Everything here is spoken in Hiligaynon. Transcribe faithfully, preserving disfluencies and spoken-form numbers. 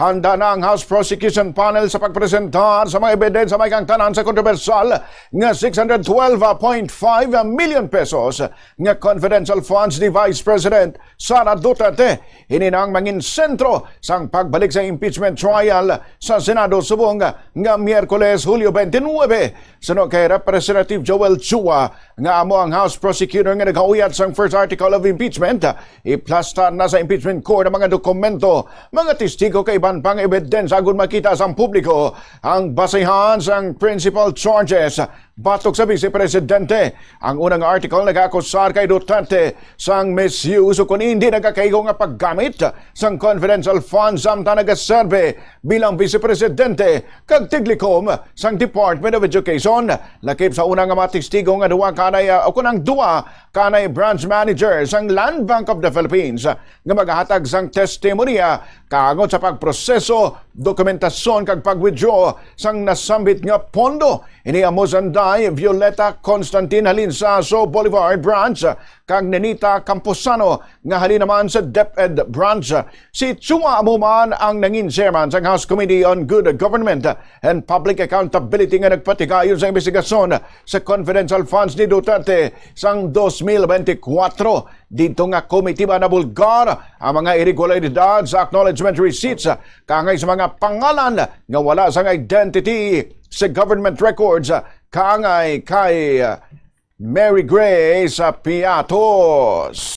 Handa na ang House Prosecution Panel sa pagpresentar sa mga ebidensya may kang tanan sa kontrobersyal nga six hundred twelve point five million pesos nga confidential funds ni Vice President Sara Duterte. Ini na ang mangin sentro sang pagbalik sa impeachment trial sa Senado subong nga Miyerkules, Hulyo twenty-nine. Suno kay Representative Joel Chua, nga amo ang House Prosecutor nga nagahuyat sang first article of impeachment, iplastar na sa impeachment court ang mga dokumento, mga testigo kag iban pang ebidensya agon makita sang publiko ang basehan sang principal charges batok sa Vice Presidente. Ang unang article nagaakusar kay Duterte sang misuse o kon hindi nagakaigo nga paggamit sang confidential funds samtang nagaserbe bilang Vice Presidente kag tiglikom sang Department of Education. Lakip sa una nga mga testigo nga duwa kanay, ah, o kon ang duwa kanay branch manager sang Land Bank of the Philippines nga magahatag sang testimonya kaangod sa pagproseso, dokumentasyon kag pag-withdraw sang nasambit nga pondo. Ini amo sanday Violeta Constantine halin sa Aso Boulevard Branch kag Nenita Camposano nga halin naman sa DepEd Branch. Si Chua amo man ang nangin chairman sang House Committee on Good Government and Public Accountability nga nagpatigayon sa imbestigasyon sa confidential funds ni Duterte sang dos mil benti kwatro. Didto nga komitiba nabulgar ang mga irregularidad sa acknowledgement receipts kaangay sa mga pangalan nga wala sang identity sa government records kaangay kay Mary Grace Piatos.